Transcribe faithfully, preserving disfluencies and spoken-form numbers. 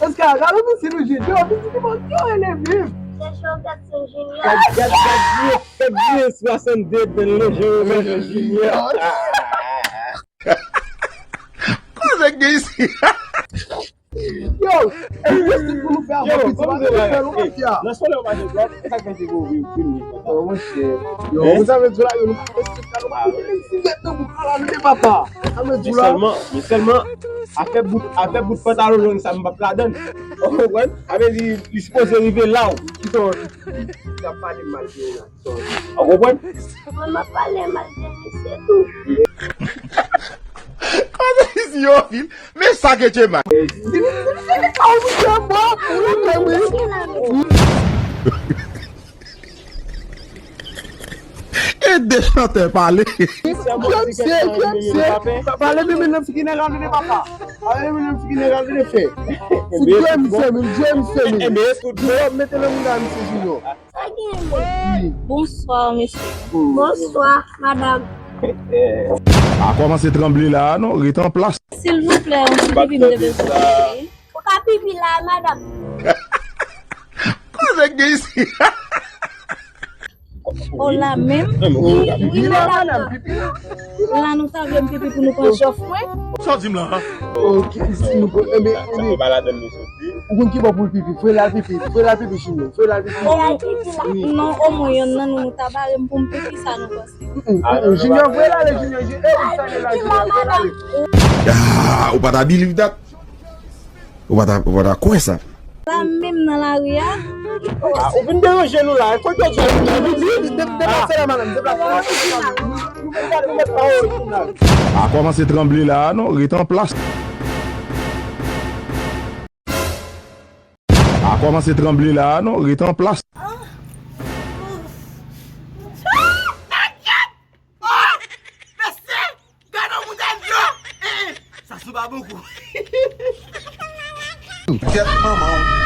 Oscar, gade pitit ou Junior, pitit ou Junior, yo rele viv. Gad, gad, gad vye, gad vye swasanndde dan leje Romeo Junior. Koze k gen isi? Yo, e reste pou nou fè avan pitit, pa nou fè nou mafya. Nan sòlè w mache dwat, e sa k fè se gwo vin vin. Oh, monchè. Yo, ou sa vle di la, yo, nou pa fè sik la, nou pa fè sik la, nou pa fè sik la, papa. Sa vle di la. Men sèlman, men sèlman, afè bout, afè bout pantalon jòn sa, m p ap ladann. Ou konprann? Sa vle di, li sipoze rive la, ou. Kite w, w ap pale mal de yo la. Ou konprann? Mwen, m ap pale mal de misye tou. Koze isi yo vin. Men sa ke Djema. E de chantè pale. James, James, pale men men nan figi nèg la vle papa. Pale men nan figi nèg la vle fè. Fout James fè men, James fè men. Enben fout yo mete nan mouda misye Junior. Sa gen men? Bonswa mesye. Bonswa madanm. Pa kòmanse tranble la a non, ret an plas. Silvouplè, yon ti pipi m te bezwen fè. Ou ka pipi la, madanm. Koze k gen isi? O la menm? Wi, wi, madanm. La nou ta vle m pipi pou nou pran chòf mwen. Sa w di m la? Ok, isi nou pran, enben, enben. Ou konn ki bò pou l pipi? Voye l al pipi, voye l al pipi, Junior, voye l al pipi. Non, omwen yonn nan nou, nou ta bare m pou m pipi, sa nou panse? Mm, mm, mm, Junior, voye l ale, Junior, Junior, e ou sa ye la, Junior, voye l ale. Ah, ou pa ta believe that? Ou pa ta, ou pa ta kwè sa? La menm nan lari a. Ah, ou vin deranje nou la. Kote w di? Deplase la, madanm, deplase la. Pa kòmanse tranble la a non, ret an plas. Pa kòmanse tranble la a non, ret an plas. Oh, mesye, gade yon boutèy dlo. Eh, eh, sa sou pa bon kou. Tèt manman w.